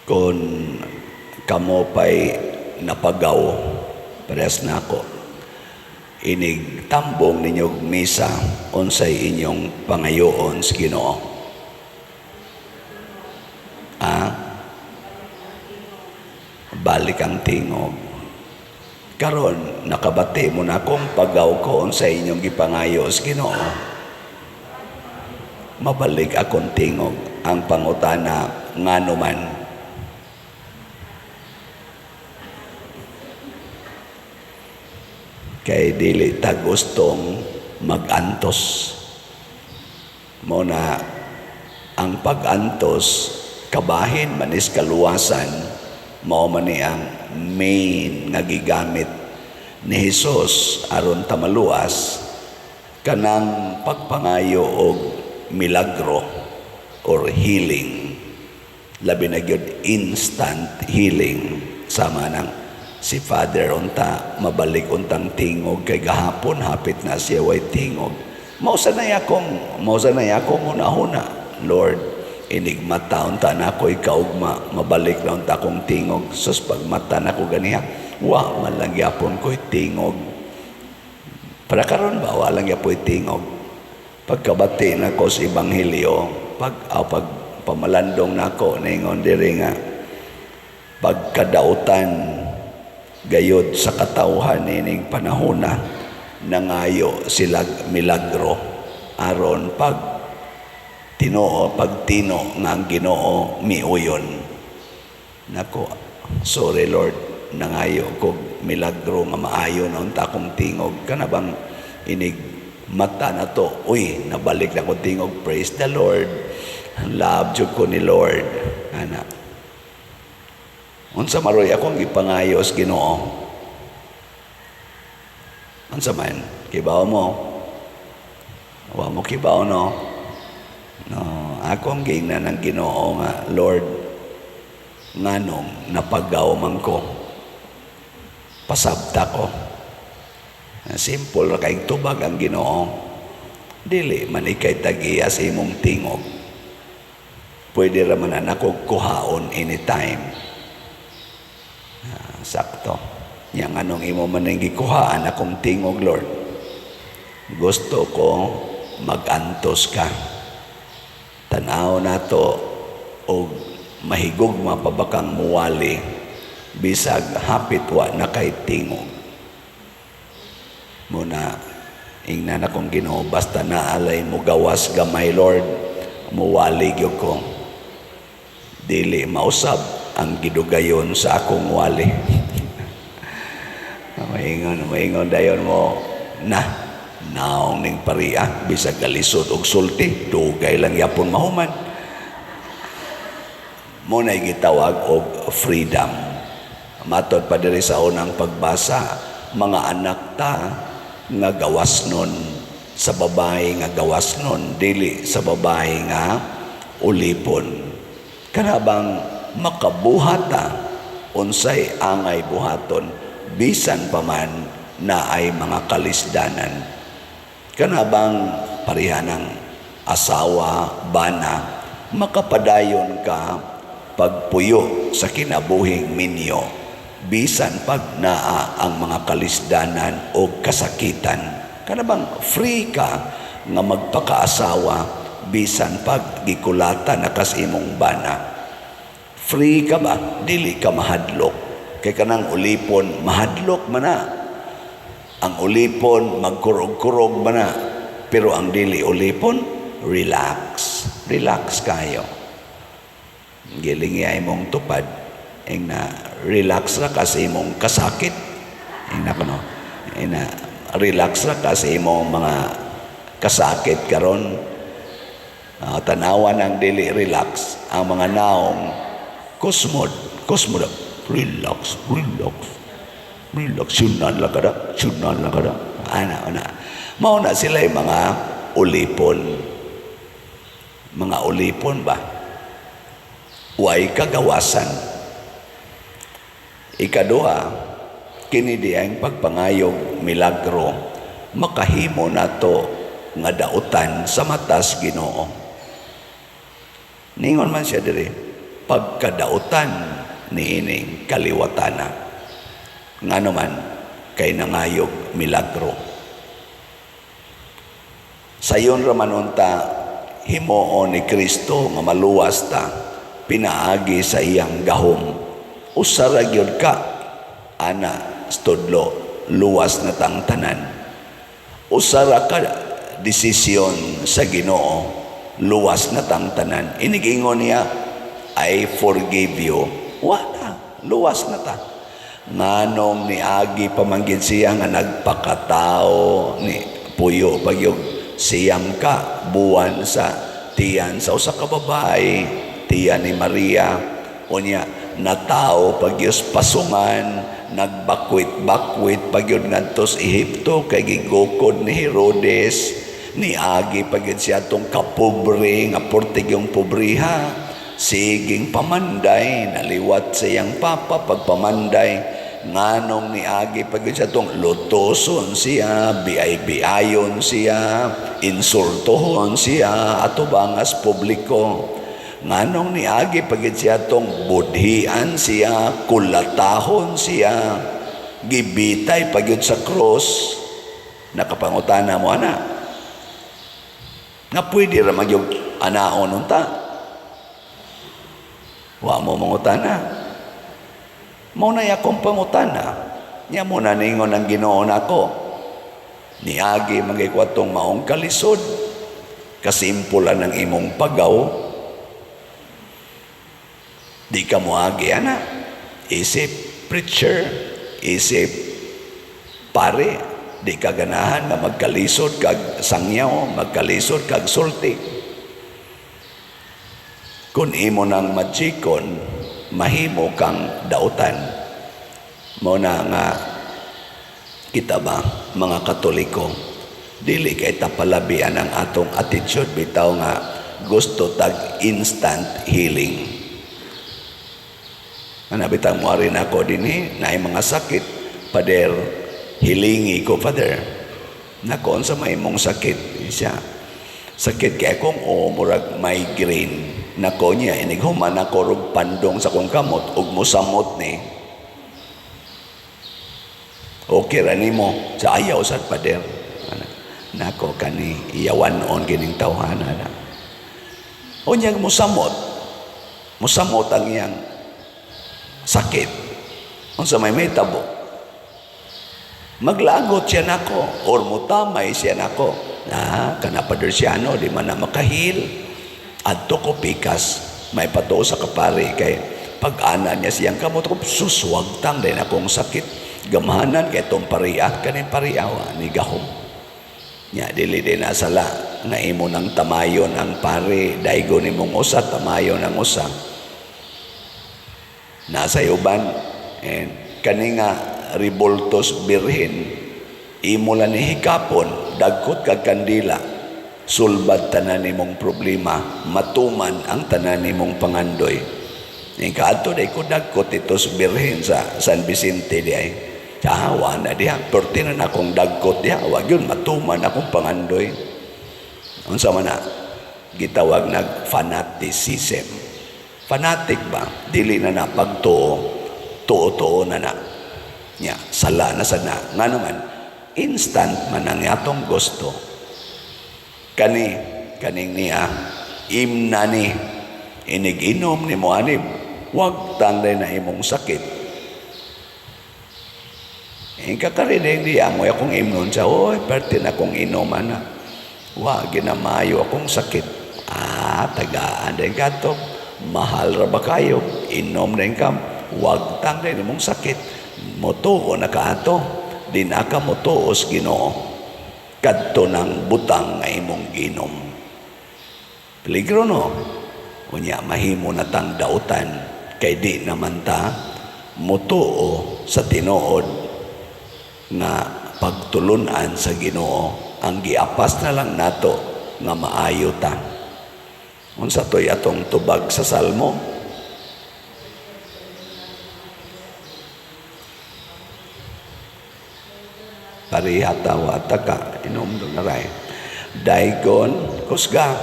Kung kamo pa'y napagaw, parehas na ako, inig tambong ninyog misa, unsay inyong pangayoon sa Ginoo? Ah? Balik ang tingog. Karon nakabati mo na akong pagaw ko, unsay inyong gipangayo sa Ginoo? Mabalik akong tingog. Ang pangutana, ngano man? Kay dili ta gustong magantos. Mo na ang pag-antos kabahin manis kaluwasan, mao man ni ang main nga gigamit ni Hesus aron ta maluwas. Kanang pagpangayo og milagro or healing, labi na gyud instant healing, sama nang si Father unta mabalik untang tingog kay gahapon hapit na siya way tingog. Mao sanay akong hunahuna, "Lord, inig mata unta na ako ikaugma, mabalik na unta akong tingog." Sus, pagmata na ko ganiha, wa man lang gyapon ko'y tingog. Para karon ba, wa lang gyapoy tingog. Pagkabati na ko sa ebanghelyo, pag pamalandong nako, ningon diri nga pagkadautan gayod sa katawhan nining panahona, nangayo sila milagro aron pag tinoo, pag tino nga ang Ginoo miuyon. Nako, sorry Lord, nangayo kog milagro nga maayo na unta akong tingog. Kana bang inig mata na to, uy, nabalik na akong tingog, praise the Lord, love jud ko ni Lord. Ana, unsa maroy akong gipangayo sa Ginoo? Unsa man? Kibaw mo? Wa mo kibaw, no? No, akong giingnan ng Ginoo nga, "Lord, nganong napagaw man ko? Pasabta ko." Simple ra kay tubag ang Ginoo. "Dili man ikay tagiya sa imong tingog. Pwede ra man ako kuhaon anytime." Sakto. Yang anong imo man ang gikuhaan akong tingog, Lord? Gusto ko magantos ka. Tanaw nato og mahigugma pa ba kang muwali bisag hapit wa na kay tingog. Muna ingnan akong Ginoo, "Basta naalay mo gawas gamay, Lord, muwali gyud ko. Dili mausab ang gidugayon sa akong wali." Maingon, maingon dayon mo na naong ning pariya, bisag galisod og sulti, dugay lang yapon mahuman. Mo na gitawag og freedom. Matod pa diri sa unang pagbasa, mga anak ta nga gawas nun sa babae nga gawas nun, dili sa babae nga ulipon. Kana bang makabuhat ta unsay angay buhaton bisan pa man na ay mga kalisdanan. Kana bang pareha ng asawa, bana, makapadayon ka pagpuyo sa kinabuhing minyo bisan pag naa ang mga kalisdanan o kasakitan. Kana bang free ka nga magpakaasawa bisan pag gikulata na kas imong bana. Free ka ba? Dili ka mahadlok. Kay kanang ulipon, mahadlok man na. Ang ulipon, magkurog-kurog man na. Pero ang dili ulipon, relax. Relax kayo. Giling imong tupad. Ing na, relax ra ka sa imong kasakit. Ing na kuno. Ing na, relax ra ka sa imong mga kasakit karon. Tanawan ang dili relax. Ang mga naong kusmod, kusmod. Relax, relax. Relax, syunan lang kada, syunan lang kada. Ana, ana. Mao na sila yung mga ulipon. Mga ulipon ba? Way kagawasan. Ikaduha, kini di ang pagpangayog milagro, makahimo nato nga dautan sa matas Ginoo. Ningon man siya diri. pagkadautan niining kaliwatana. Ngano man kay nangayog milagro. Sayon ra man unta himuon ni Kristo nga maluwas ta pinaagi sa iyang gahom. Usa ra gyud ka ana tudlo, luwas na tang tanan. Usa ra ka desisyon sa Ginoo, luwas na tang tanan. Inigingon niya, "I forgive you." Wala, luwas na ta. Nganong niagi pa man gyud siya nga nagpakatao, ni puyo pagyog 9 ka buwan sa tiyan sa usa ka babae, tiyan ni Maria. Unya natao pagyos pasungan, nagbakwit-bakwit pagyod ngadto sa Ehipto kay gigukod ni Herodes. Niagi pagyud siya tong kapobre nga portigyong pobreha, siging pamanday, naliwat sa iyang papa pagpamanday. Nganong niagi pagyud siya tong lutuson siya, biay-biayon siya, insultohon siya atubangas publiko? Nganong niagi pagyud siya tong budhian siya, kulatahon siya, gibitay pagyud sa cross? Nakapangutana mo ana nga pwede ra magyug anaon unta? Wa mo mangutana? Mao na akong pangutana nya. Mo na ningon ang Ginoo nako, niagi magikwatong maong kalisod, kasimpulan ng imong pagaw, di ka moagi ana. Isip preacher, isip pare, di ka ganahan nga magkalisod kag sangyaw, magkalisod kag sulti. Kung imo nang matsikon, mahimo kang dautan. Mo na nga kita ba, mga Katoliko, dili kay ta palabian ang atong attitude bitaw nga gusto tag instant healing. Ana bitaw mo rin ako dinhi naay mga sakit, "Pader, hilingi ko, Father." Nako, unsa may imong sakit? Siya, sakit kay akong o murag migraine. Nako niya, inig human ako rog pandong sa akong kamot ug mosamot ni. Okay ra nimo? Sa ayaw sad, Pader. Ana, nako kani iyawan-on kining tawhana na. Unya mosamot. Mosamot ang iyang sakit. Unsa may mahitabo? Maglagot siya nako or mutamay siya nako. Na kana Pader Siano, di man na makahil. Adto ko pikas, may patuo sa kapari kay pag-ana niya siyang kamot ko, suswagtang din akong sakit. Gamhanan kay tong pariya, kaning pariya wa ni gahom. Nya dili din nasala nga imo nang tamayon ang pare, daigo nimong usa, tamayon ang usa. Nasa uban and kani nga rebultos birhen, imo lang ni hikapon, dagkot kag kandila, sulbad tanan nimong problema, matuman ang tanan nimong pangandoy. Ning kaadto day ko dagkot itos birhen sa San Vicente di ay. Wa na diha, perti na akong dagkot diha, wa gyud matuman akong pangandoy. Unsa man na gitawag nag fanaticism? Fanatic ba? Dili na na pagtuo, tuo-tuo na na. Nya, sala na sad na. Nga naman, instant man ang atong gusto. Kani, kaning niya, imna ni, inig-inom ni mo anib, wag tanday na imong sakit. Ing kakarinig diya mo akong imnon siya, "Oy, perti na akong inom na. Wa, ginamayo akong sakit." Ah, tagaan din ka to. Mahal ra ba kayo? Inom din ka. Wag tangday nimong sakit. Motuo na ka ato. Di na ka motuos Ginoo. Kadto ng butang nga imong ginom. Peligro, no? Unya, mahimo na tang dautan kay di naman ta motuo sa tinuod nga pagtulunan sa Ginoo. Ang giapas na lang nato nga maayo ta. Unsa to'y atong tubag sa Salmo? Pareha tawa ta ka inom do na ray. Daigon kusga.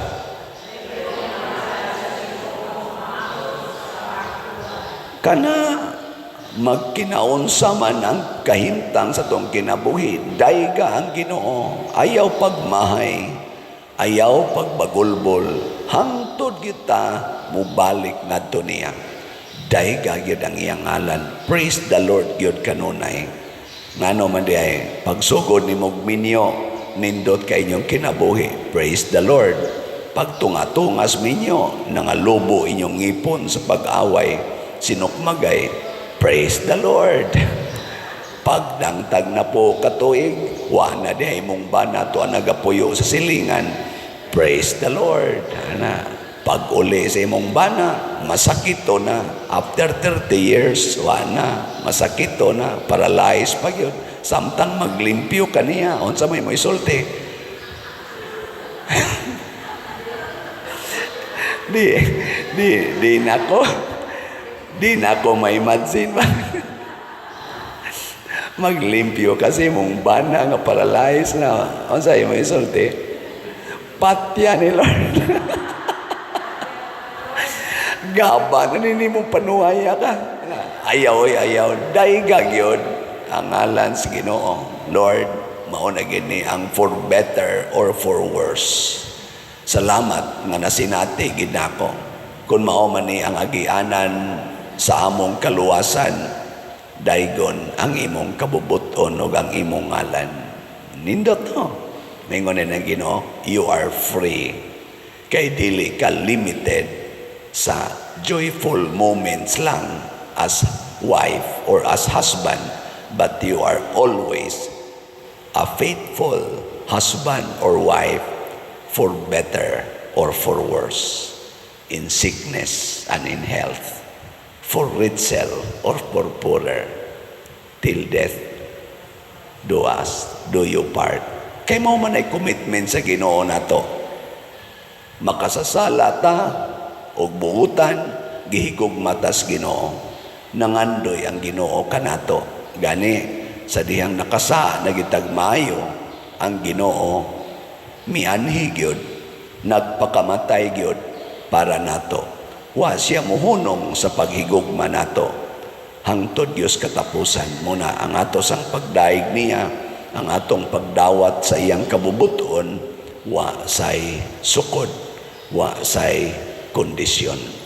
Kana magkinaunsa man ang kahimtang sa atong kinabuhi, dayga ang Ginoo. Ayaw pagmahay, ayaw pagbagulbol, hangtod kita mubalik ngadto niya. Dayga gyud ang iyang ngalan. Praise the Lord gyud kanunay. Ngano man diay, pagsugod nimog minyo, nindot kay inyong kinabuhi. Praise the Lord. Pagtunga-tungas minyo, nangalubo inyong ngipon sa pag-away, sinukmagay, praise the Lord. Pagdangtag na po katuig, wa na diay mong bana to ang nagapuyo sa silingan. Praise the Lord. Ana, pag uli sa imong bana, masakit to na. After 30 years, wa na, masakit to na, paralyzed pa gyud. Samtang maglimpyo kaniya, unsa may mo isulti? Di nako ma-imagine ba? Maglimpyo kasi mong bana nga paralyzed na. Unsa mo isulti? Patya ni Lord. Gaba na nini mo panuhaya ka. Ayaw, oy, ayaw. Dayga gyud ang ngalan sa Ginoo. Lord, mao na gini ang for better or for worse. Salamat nga nasinati gid nako. Kung mao man ni ang agianan sa among kaluwasan, daygon ang imong kabubuton ug ang imong ngalan. Nindot, no? Mingon ni ng Ginoo, you are free. Kay dili ka limited sa joyful moments lang as wife or as husband, but you are always a faithful husband or wife for better or for worse, in sickness and in health, for richer or for poorer, till death do us, do you part. Kay mao man ay commitment sa Ginoo nato. Makasasala ta og buutan, gihigugma tas Ginoo. Nangandoy ang Ginoo kanato. Gani sa dihang nakasa na gitag maayo, ang Ginoo mianhi gyud, nagpakamatay gyud para nato. Wa siya muhunong sa paghigugma nato hangtod Dios katapusan. Muna ang ato sang pagdaig niya, ang atong pagdawat sa iyang kabubuton, wa say sukod, wa say kondisyon.